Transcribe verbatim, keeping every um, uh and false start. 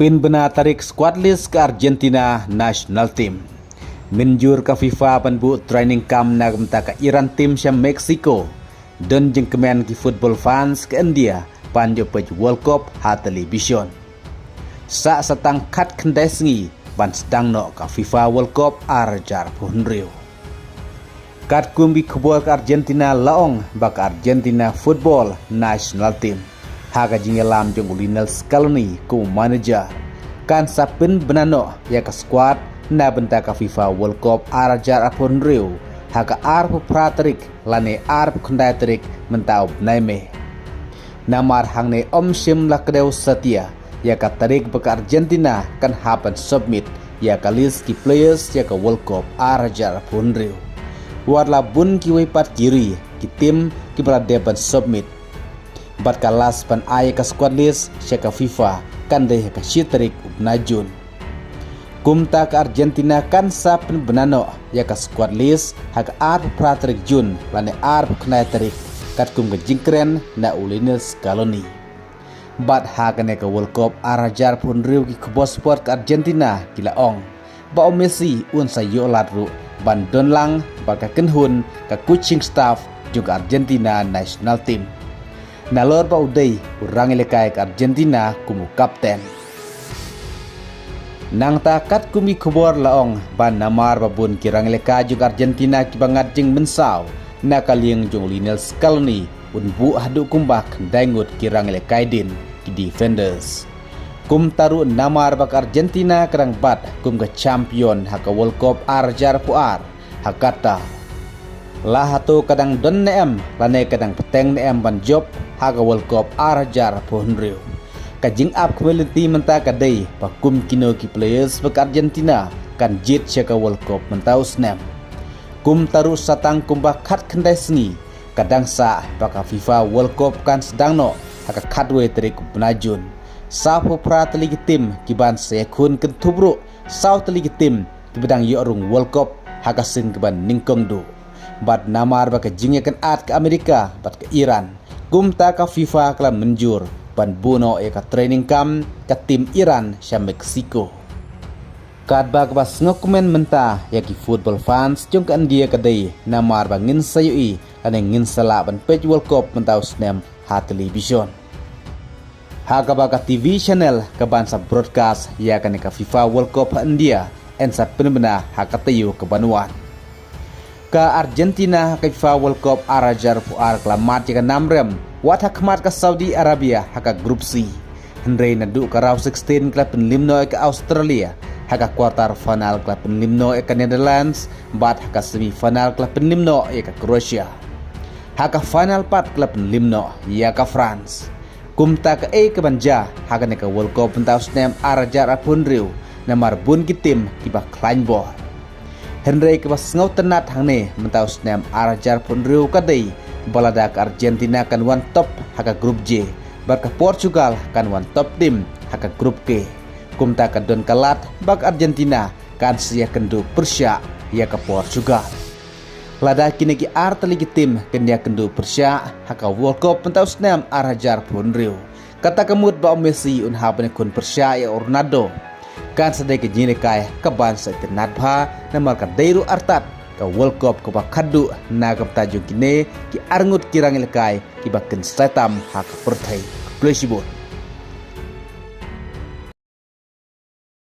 Pynbna tarik squad list ka Argentina national team. Mynjur ka FIFA ban buh training camp na ka bynta ka Iran team sha Mexico. Don jingkmen ki football fans ka India ban ïoh peit World Cup ha television. Sah sa tang khatkhyndai sngi ban sdang noh ka FIFA World Cup ar hajar arphew hynriew. Katkum ki khubor ka Argentina la ong ba ka Argentina football national team, ha ka jingïalam jong u Lionel Scaloni kum u manager, kan sa pynbna noh ïa ka squad na bynta ka FIFA World Cup ar hajar arphew hynriew ha ka arphew phra tarik lane arphew khyndai tarik mynta u bnai May. Namar hangne ym shym la kdew satia ïa ka tarik ba ka Argentina kan hap ban submit ïa ka list ki players ïa ka World Cup ar hajar arphew hynriew. Wat la bun kiwei pat ki ri, ki team kiba la dep ban submit. Bad ka last ban ai ïa ka squad list sha ka FIFA kan dei ha ka shi tarik u bnai Jun. Kumta ka Argentina kan sa pynbna noh ïa ka squad list ha ka arphew phra tarik Jun lane arphew khyndai tarik, katkum ka jingkren na u Lionel Scaloni. Bad ha kane ka World Cup ar hajar arphew hynriew ki khubor sport ka Argentina ki la ong ba u Messi un sa ïoh lad ruh ban don lang bad ka kynhun ka coaching staff jong ka Argentina national team, nalor ba u dei u rangïalehkai ka Argentina kum u kapten. Nangta katkum ki khubor la ong ba namar ba bun ki rangïalehkai jong ka Argentina kiba ngat jingmynsaw na ka liang jong u Lionel Scaloni, un buh haduh kumba khyndai ngut ki rangïalehkai dien, ki defenders. Kumta ruh namar ba ka Argentina ka dang bat kum ka champion ha ka World Cup ar hajar arphew ar ha Qatar, la hato ka dang don ne em lane ka dang bteng ne em ban jop ha ka World Cup ar hajar arphew hynriew. Ka jingap khmih lynti mynta ka dei ba kum kino ki players ba ka Argentina kan jied sha ka World Cup mynta u snem. Kumta ruh sa tang kumba khatkhyndai sngi ka dang sah ba ka FIFA World Cup kan sdang noh ha ka khatwei tarik u bnai Jun. Sawphew phra tylli ki team kiban sa ïakhun kynthup ruh saw tylli ki team kiba dang ïoh rung World Cup ha ka sien kaba nyngkong duh. Bad namar ba ka jingïakynad ka Amerika bad ka Iran, kumta ka FIFA ka la mynjur ban buh noh ïa ka training camp ka team Iran sha Mexico. Katba kaba sngewkmen mynta ïa ki football fans jong ka India ka dei namar ba ngin sa ïohi lane ngin sa lah ban peit World Cup mynta u snem ha television. Ha kaba ka TV channel kaban sa broadcast ïa kane ka FIFA World Cup ha India yn sa pynbna ha ka taïew kaban wan. Ka Argentina ha ka FIFA World Cup ar hajar arphew ar ka la mad ïa ka nam rem wat ha khmat ka Saudi Arabia ha ka Group C. Hynrei naduh ka round sixteen ka la pynliem noh ïa ka Australia, ha ka quarter final ka la pynliem noh ïa ka Netherlands, bad ha ka semi final ka la pynliem noh ïa ka Croatia. Ha ka final pat ka la pynliem noh ïa ka France. Kumta kaei kaban jia ha kane ka World Cup mynta u snem ar hajar arphew hynriew, namar bun ki team kiba khlaiñ bor. Hynrei kaba sngewtynnat hangne mynta u snem ar hajar arphew hynriew ka dei ba lada ka Argentina kan wan top ha ka Group J, bad ka Portugal kan wan top team ha ka Group K, kumta ka don ka lad ba ka Argentina kan sa ïakynduh pyrshah ïa ka Portugal. Lada kine ki ar tylli ki team kin ïakynduh pyrshah ha ka World Cup mynta u snem ar hajar arphew hynriew, kata ka mut ba u Messi un hap ban ïakhun pyrshah ïa u Ronaldo, kan sa dei ka jingïalehkai kaban sa itynnad bha, namar ka dei ruh artat ka World Cup kaba khadduh na ka bynta jong kine ki arngut ki rangïalehkai kiba kin sa ïatam ha ka pyrthei. Khublei shibun.